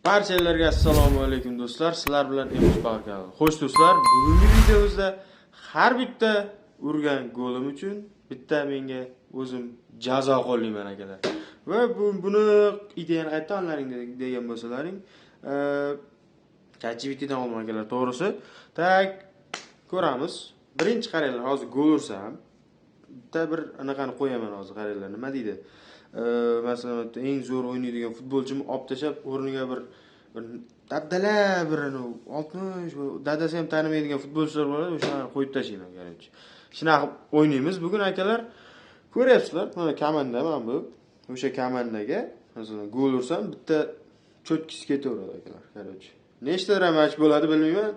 Barchalarga assalomu alaykum do'stlar. Sizlar bilan Emus kanali. Xo'sh do'stlar, bugungi videomizda har bitta urgan golim uchun bitta menga o'zim jazo qo'llayman akalar. Va buni ideyani qayerdan ollaring degan bo'lsalaring, ChatGPTdan olman akalar, to'g'risi. Tak ko'ramiz. Birinchi qaranglar, hozir gol ursam, bitta bir anaqani qo'yaman hozir, qaranglar, nima deydi? Masalan, eng zo'r o'ynaydigan futbolchimni olib tashlab, o'rniga bir dabdala bir 60 dadasi ham tanimaydigan futbolchilar bo'ladi, o'shalarni qo'yib tashlayman, короче. Shunaqa o'ynaymiz bugun akalar. Ko'ryapsizlar, mana komanda mana bu. O'sha komandaga masalan gol ursam bitta cho'tkisi ketaveradi akalar, короче. Nechta match bo'ladi bilmayman.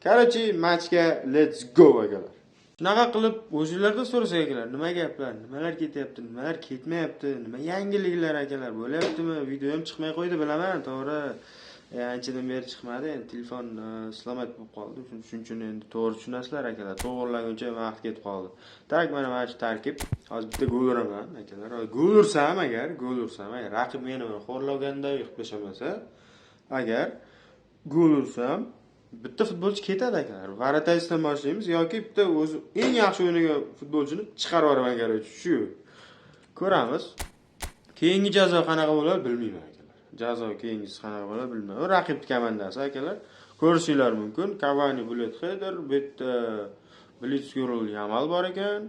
Короче, matchga let's go akalar. Shunaqa qilib o'zingizlarda so'rasak akalar, nima gaplar, nimalar ketyapti, nimalar ketmayapti, nima yangiliklar akalar bo'lyaptimi? Video ham chiqmay qo'ydi, bilaman, to'g'ri. Anchadan beri chiqmadi, endi telefon salomat bo'lib qoldi. Shuning uchun endi to'g'ri tushunasizlar akalar. To'g'rilaguncha vaqt ketib qoldi. Tak, mana shu tarkib. Hozir bitta gol uraman akalar. Gol ursam agar, raqib meni xo'rlaganday qilib tashlamasa, agar gol ursam bitta futbolchi ketadi akalar. Varataysdan boshlaymiz yoki bitta o'zi eng yaxshi o'ynagan futbolchini chiqarib yuboraman, короче. Shu. Ko'ramiz. Keyingi jazo qanaqa bo'ladi bilmayman akalar. Jazo keyingisi qanaqa bo'ladi bilmayman. Raqib komandasi akalar. Ko'rishinglar mumkin. Cavani bullet header, bu yerda Blitzgirl Yamal bor ekan.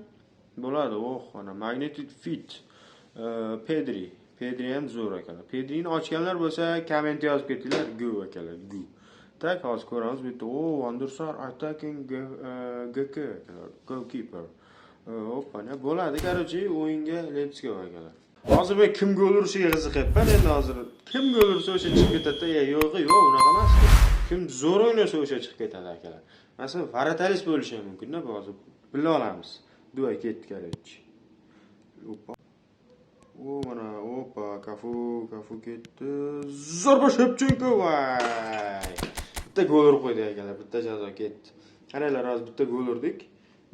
Bo'ladi. Oh, ana Magnetic Fit. Pedri. Pedri ham zo'r akalar. Pedrini ochganlar bo'lsa, komment yozib ketinglar. Go akalar, go. Tak, hozir ko'ramiz. Bu yerda o, Van der Sar attacking GK akalar, goalkeeper. Hoppa, ne bo'ladi, короче, o'yinga let's go akalar. Hozir men kim gol urishiga qiziqyapman. Endi hozir kim gol ursa o'sha chiqib ketadi. Yo'q, yo'q, unaqa emas. Kim zo'r o'ynasa o'sha chiqib ketadi akalar. Masalan, varatalis bo'lishi ham mumkin-da, bu hozir bila olamiz. Duay ketdi, короче. Hoppa. O, mana, hoppa, Kafu ketdi. Zarba Shevchenko, voy. Bitta gol urib qo'ydi akalar, bitta jazo ketdi. Qaranglar, hozir bitta gol urdik.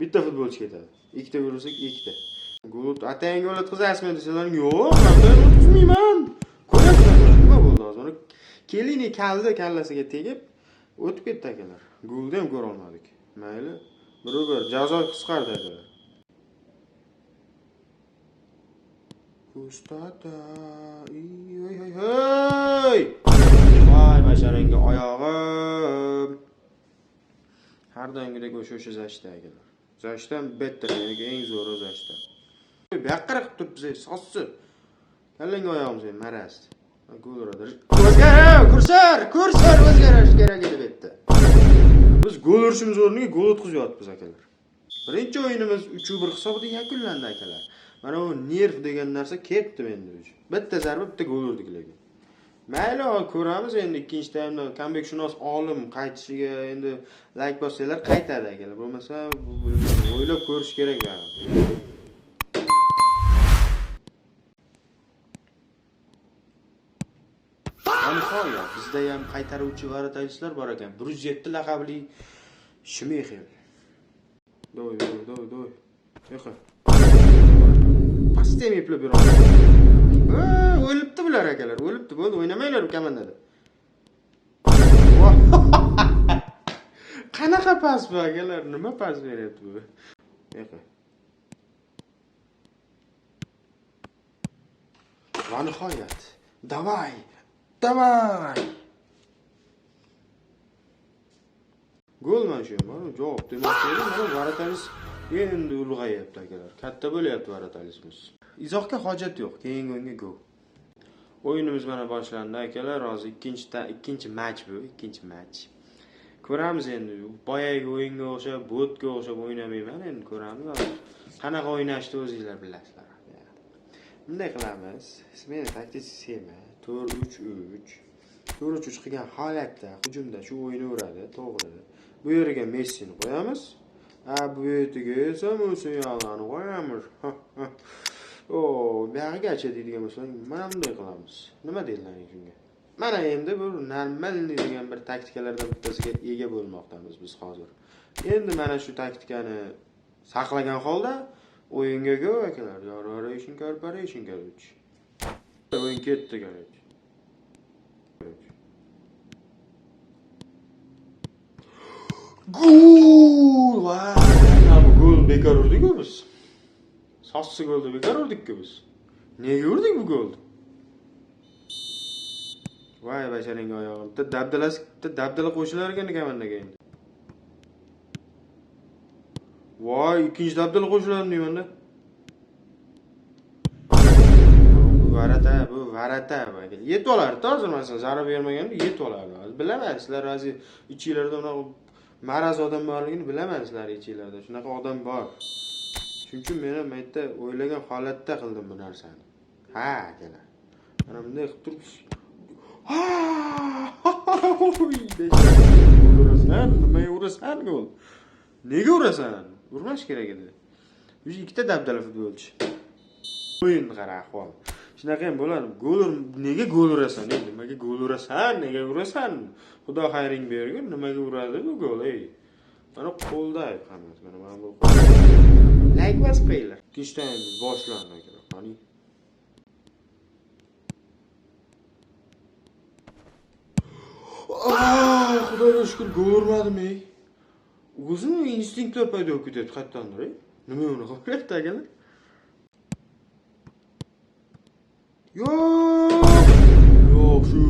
Bitta futbolchi ketadi. Ikkita gol ursak, ikkita. Gol atayin gol o'tkazasizmi desalar, yo'q, men o'tkazmayman. Ko'ryapsizlar, nima bo'ldi hozir? Mana Kelini kaldi kallasiga tegib o'tib ketdi akalar. Golni ham ko'ra olmadik. Mayli, bir jazo qisqardi akalar. Kustata. Ey, hey, hey. Voy, basharangga oyog'im. Har doimgidek o'sha zashta akalar. Zashtan better, ya'ni eng zo'ri zashta. Bu yoqqa qilib turibsiz, sossi. Kallangga oyog'im sen maraz. Gol uradi. O'zgar, kursor o'zgarish kerak edi bu yerda. Biz gol urishimiz o'rniga gol o'tkazayapmiz akalar. Birinchi o'yinimiz 3-1 hisobida yakunlandi akalar. Mana bu nerv degan narsa ketdi menda уже. Bitta zarba, bitta gol urdik lekin. Mayli, ko'ramiz endi ikkinchi taymda comebackshunos olim qaytishiga endi like bossanglar qaytadi akalar. Bo'lmasa o'ylab ko'rish kerak baribir. Nihoyat bizda ham qaytaruvchi varatarislar bor ekan. 107 laqabli Shmexel. Doy, doy, doy, doy. Yo'q. Pastga eplab bera oladi. O'libdi bular akalar, o'libdi. Bo'ldi, o'ynamanglar bu komandada. Qanaqa pas bu akalar? Nima pas beryapti bu? Yo'q. Va nihoyat. Davay. Davay. Gol mana shu, mana javob demoqchi edim. Mana varataris endi ulg'ayapti akalar. Katta bo'lyapti varatalisimiz. Izohga hojat yo'q. Keyingi o'yinga go. O'yinimiz mana boshlandi akalar. Hozir ikkinchi match bu, ikkinchi match. Ko'ramiz endi. Boyagi o'yinga o'xshab, botga o'xshab o'ynamayman, endi ko'ramiz. Qanaqa o'ynashni o'zingizlar bilasizlar. Bunday qilamiz. Smena taktik sxema 4-3-3. 4-3-3 qilgan holatda hujumda shu o'ynaveradi, to'g'ri. Bu yerga Messini qo'yamiz. Bu yerga esa Musialani qo'yamiz. O, buyog'igacha deydigan bo'lsak, mana bunday qilamiz. Nima deydilar shunga? Mana endi bu normal degan bir taktikalardan bittasiga ega bo'lmoqdamiz biz hozir. Endi mana shu taktikani saqlagan holda o'yinga go akalar. Yoration Corporation, короче. O'yin ketdi, короче. Gol! Voy, bu gol bekor urdik-ku biz. Sossi golni bekor urdik-ku biz. Nega urdik bu golni? Voy, basharang oyog'i. Bitta dabdalasi, bitta dabdala qo'shilar ekan komandaga endi. Voy, ikkinchi dabdala qo'shiladi deymanda. Varata, bu varata. Yetib olardi hozir, masalan, zarba bermaganda yetib olardi. Bilaman, sizlar hozir ichinglarda unaqa maraz odam borligini bilaman, sizlar ichinglarda shunaqa odam bor. Shuning uchun men ham yerda o'ylagan holatda qildim bu narsani. Ha, akalar. Mana bunday qilib turib, ha! Urasan, nimaga urasan gol? Nega urasan? Urmash kerak edi. O'zi ikkita dabdala futbolchi. O'yin qara ahvol. Shunaqa ham bo'ladi. Gol nega gol urasan? Nimaga gol urasan? Nega urasan? Xudo xayring bergin, nimaga uradi bu gol, ey? Mana qo'lda ayb hammasi. Mana bu. Like bosib qo'yinglar. Ikkinchi taym boshlandi akalar. Qani. Xudoga shukr, gol urmadim, ey. O'zim instinktlar paydo bo'lib ketyapti qayerdandir, ey. Nima unaqa bo'lyapti akalar? Yo'q! Yo'q, shu.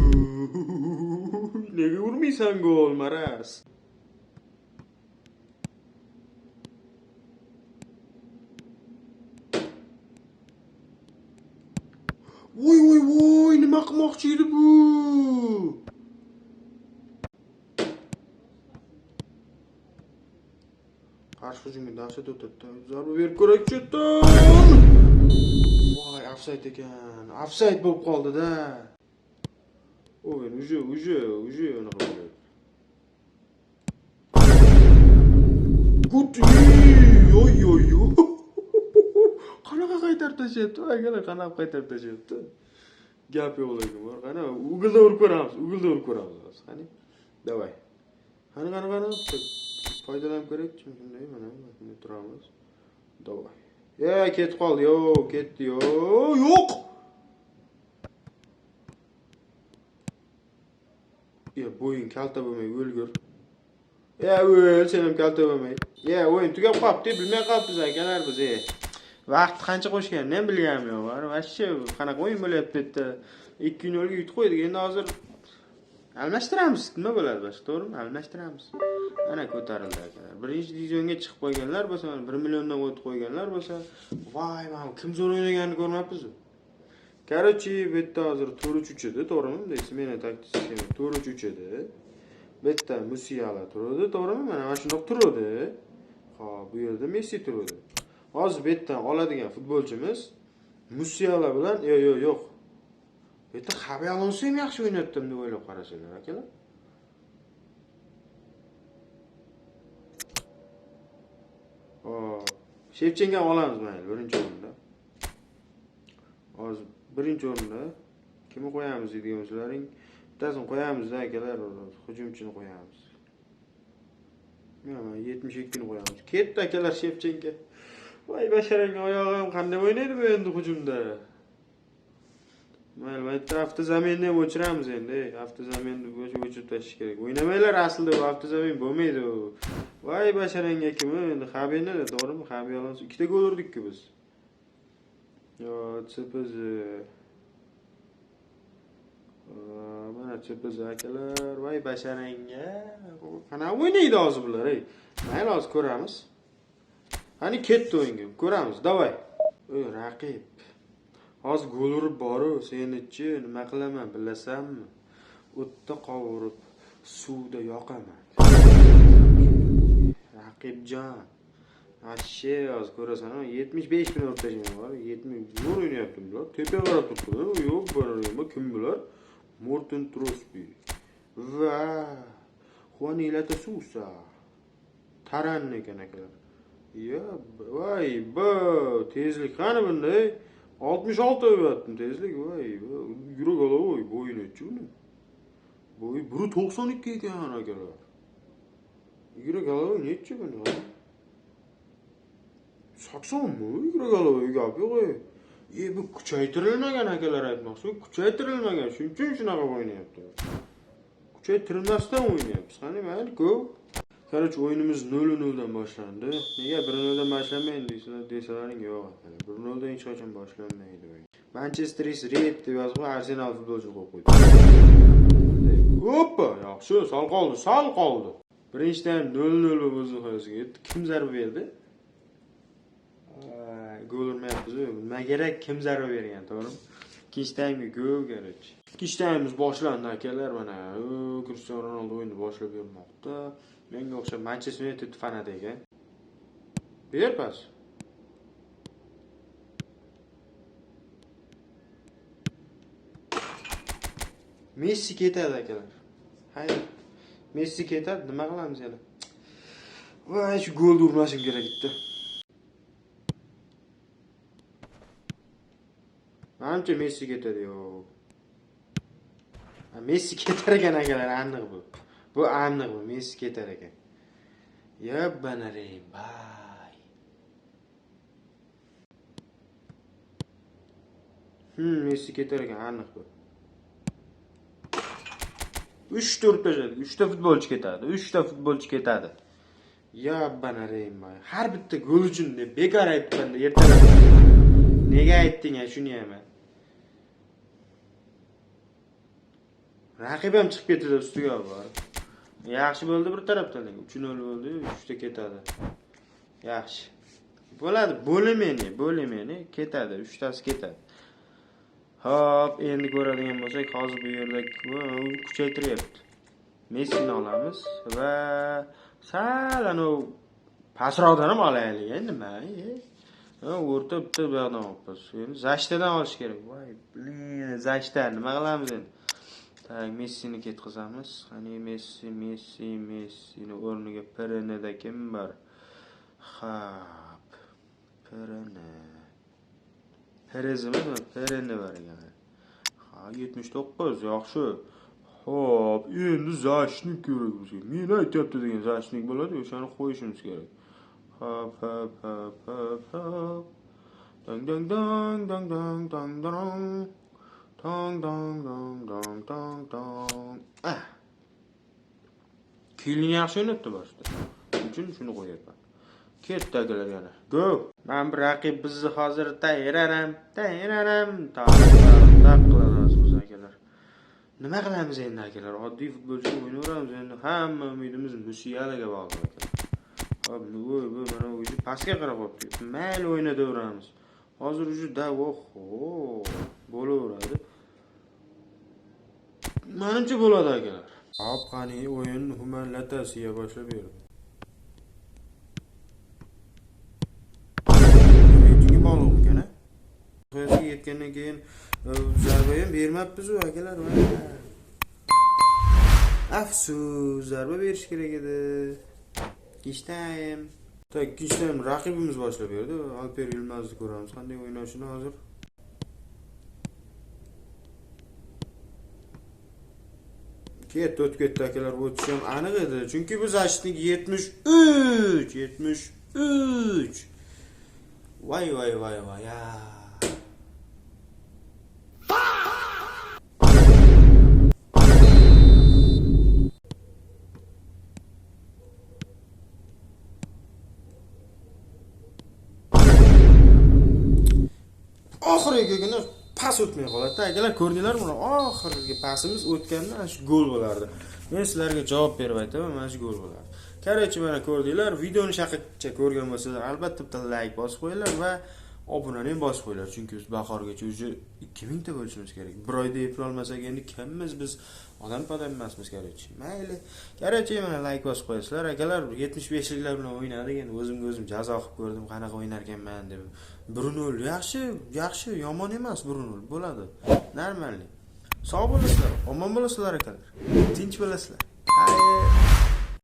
Nega urmaysan gol, maraz? Voy, voy, voy, nima qilmoqchi edi bu? Qarshi hujumga dahshat o'tadi. Zarba berib ko'rak chetdan. Voy, ofsayd ekan. Ofsayd bo'lib qoldi-da. O'yin уже unaqa bo'ladi. Gut. Yo'y, yo'y, yo'y. Qanaqa qaytarib tashlayapti? Akalar, qanaqa qaytarib tashlayapti? Gap yo'q lekin bor. Qani, uglda urib ko'ramiz, uglda urib ko'ramiz hozir. Qani? Davay. Qani, qani, qani. Foydalanib ko'raylik, shunday mana shunday turamiz. Davay. Ya, ketib qoldi. Yo'q, ketdi. Yo'q, yo'q. Ya, bo'ying kalta bo'lmay o'lgur. Ya, o'l, sen ham kalta bo'lmay. Ya, o'yin tugab qolibdi, bilmay qolibmiz akalar biz. Vaqt qancha qo'shganini ham bilganim yo'q. Вообще qanaqa o'yin bo'lyapti bu yerda? 2-0 ga yutib qo'ydik. Endi hozir almashtiramiz. Nima bo'ladi boshqa, to'g'rimi? Almashtiramiz. Ana ko'tarildi akalar. Birinchi divizionga chiqib qo'yganlar bo'lsa, mana 1 milliondan o'tib qo'yganlar bo'lsa, voy, mana kim zo'r o'ynaganini ko'rmabmiz-ku. Короче, bu yerda hozir 4-3 edi, to'g'rimi? Bunday smena taktik sxema 4-3 edi. Bu yerda Musiala turadi, to'g'rimi? Mana shundoq turadi. Xo'p, bu yerda Messi turadi. Hozir bu yerdan oladigan futbolchimiz Musiala bilan, yo'q, yo'q, yo'q. Bu yerda Xabi Alonso ham yaxshi o'ynayapti deb o'ylab qarasanglar, akalar. Hop, Shevchenko olamiz mayli birinchi o'rinda. Hozir birinchi o'rinda kimni qo'yamiz deydigan bo'lsalaring, bittasini qo'yamiz akalar, hujumchini qo'yamiz. Mana 72 ni qo'yamiz. Ketdi akalar Shevchenko. Voy basharang oyog'im qanday o'ynaydi bu endi hujumda. Mayli, bu yerda avtozamenni ham o'chiramiz endi. Avtozamenni o'chirib tashlash kerak. O'ynamanglar aslida bu avtozamen bo'lmaydi u. Voy basharangga kim endi Xabini, to'g'rimi? Xabi Alonso ikkita gol urdik-ku biz. Yo, CPZ. Mana CPZ akalar, voy basharangga. Qanaqa o'ynaydi hozir bular, ey. Mayli, hozir ko'ramiz. Qani ketdi o'yinga. Ko'ramiz, davay. Ey raqib. Hozir gol urib boru, seni-chi nima qilaman bilasanmi? O'tda qovurib, suvda yoqaman. Raqibjon. Ashe hozir ko'rasan, 75 ming urib tashlagan bor. 70 zo'r o'ynayapti bular. Tepaga qarab turibdi. Yo'q, bu kim bular? Morten Trosby va Juanilata Sousa. Taran ekan akalar. Ya, voy, bu tezlik qani bunda? 66 o'yaptim tezlik, voy, yurak olavoy, bo'yi nechi uni? Bo'yi 1.92 ekan akalar. Yurak olavoy nechi buni? 80 mi? Yurak olavoy gap yo'q. Bu kuchaytirilmagan akalar aytmoqchi. Kuchaytirilmagan, shuning uchun shunaqa o'ynayapti. Kuchaytirilmasdan o'ynayapmiz. Qani, mayli, go. Короче, o'yinimiz 0-0 dan boshlandi. Nega 1-0 dan boshlanmaydi deysizlar, desalaring yo'q akalar. 1-0 dan hech qachon boshlanmaydi o'yin. Manchester is red deb yozib, Arsenal futbolchi qo'yib qo'ydi. Hoppa, yaxshi, sal qoldi, sal qoldi. Birinchi taym 0-0 bo'lib o'z nihoyasiga yetdi. Kim zarba berdi? Gol urmayapmiz. Nima kerak, kim zarba bergan, to'g'rimi? Ikkinchi taymga gol, короче. Ikkinchi taymimiz boshlandi akalar, mana Cristiano Ronaldo o'yinni boshlab bermoqda. Menga o'xshab Manchester United fanati ekan. Ber pas. Messi ketadi akalar. Hayır. Messi ketadi, nima qilamiz yana? Voy, shu golni urmashim kerak edi. Manimcha Messi ketadi, yo'q. Messi ketar ekan akalar, aniq bu. Bu aniq bu, Messi ketar ekan. Yabbanarey, bay. Messi ketar ekan, aniq bu. 3-4 tashladik. 3 ta futbolchi ketadi. 3 ta futbolchi ketadi. Yabbanarey, bay. Har bitta gol uchun deb bekor aytibman, ertalab. Nega aytding shuni ham? Raqib ham chiqib ketdi ustiga borib. Yaxshi bo'ldi bir tarafdan, 3-0 bo'ldi, 3 ta ketadi. Yaxshi. Bo'ladi, bo'limeni ketadi, 3 tasi ketadi. Hop, endi ko'radigan bo'lsak, hozir bu yerda kuchaytiryapti. Messini olamiz va sal anu pastroqdan ham olaylik, endi nima? O'rta bitta bu yoqdan olibmiz. Endi Zashtadan olish kerak. Voy, blin, Zashta nima qilamiz endi? Tak, Messini ketkazamiz. Qani Messi, Messi, Messini o'rniga PRNda kim bor? Hop. PRN. Perez emasmi? PRN bor ekan. Ha, 79, yaxshi. Hop, endi Zashnik kerak bizga. Men aytyapti degan Zashnik bo'ladi, o'shani qo'yishimiz kerak. Hop, hop, hop, hop, hop. Dang dang dang dang dang dang dang. Dang dang dang dang dang dang. Ah. Keling yaxshi o'ynabdi boshida. Shuning uchun shuni qo'yapman. Ketdi akalar yana. Go. Men bir raqib bizni hozir tayraram, tayraram, taq taq qilamiz biz akalar. Nima qilamiz endi akalar? Oddiy futbolchi o'ynayveramiz endi. Hamma umidimiz Musialaga bog'liq akalar. Hop, bu mana o'zi pastga qarab qo'yibdi. Mayli o'ynataveramiz. Hozir уже da oho bo'laveradi. Menimcha bo'ladi akalar. Hop, qani o'yin Human Latasiya boshlab berdi. Reytingi bog'liq ekan, a? Nihoyasiga yetgandan keyin zarba ham bermabmiz u akalar. Afsus, zarba berish kerak edi. Ikkinchi taym. Tak, ikkinchi taym raqibimiz boshlab berdi. Alper Yilmazni ko'ramiz qanday o'ynashini hozir. Ketdi, o'tib ketdi akalar. O'tishi ham aniq edi. Chunki bu защитник 73, 73. Voy voy voy voy. Oxirgigina pas o'tmay qoladi. Akalar, ko'rdinglarmi buni? Oxirgi pasimiz o'tganda ana shu gol bo'lardi. Men sizlarga javob berib aytaman, mana shu gol bo'lardi. Короче, mana ko'rdinglar, videoni shaqacha ko'rgan bo'lsanglar, albatta bitta like bosib qo'yinglar va obunani ham bosib qo'yinglar, chunki biz bahorgacha уже 2000 ta bo'lishimiz kerak. Bir oyda eplolmasak endi kimmiz biz? Odam padam emasmiz, короче. Mayli. Короче, mana like bosib qo'yasizlar. Akalar, 75liklar bilan o'ynadik, endi o'zimga o'zim jazo qilib ko'rdim, qanaqa o'ynar ekanman deb. 1-0 yaxshi, yaxshi, yomon emas, 1-0 bo'ladi. Normalniy. Sog' bo'lasizlar, omon bo'lasizlar akalar. Tinch bo'lasizlar. Xayr.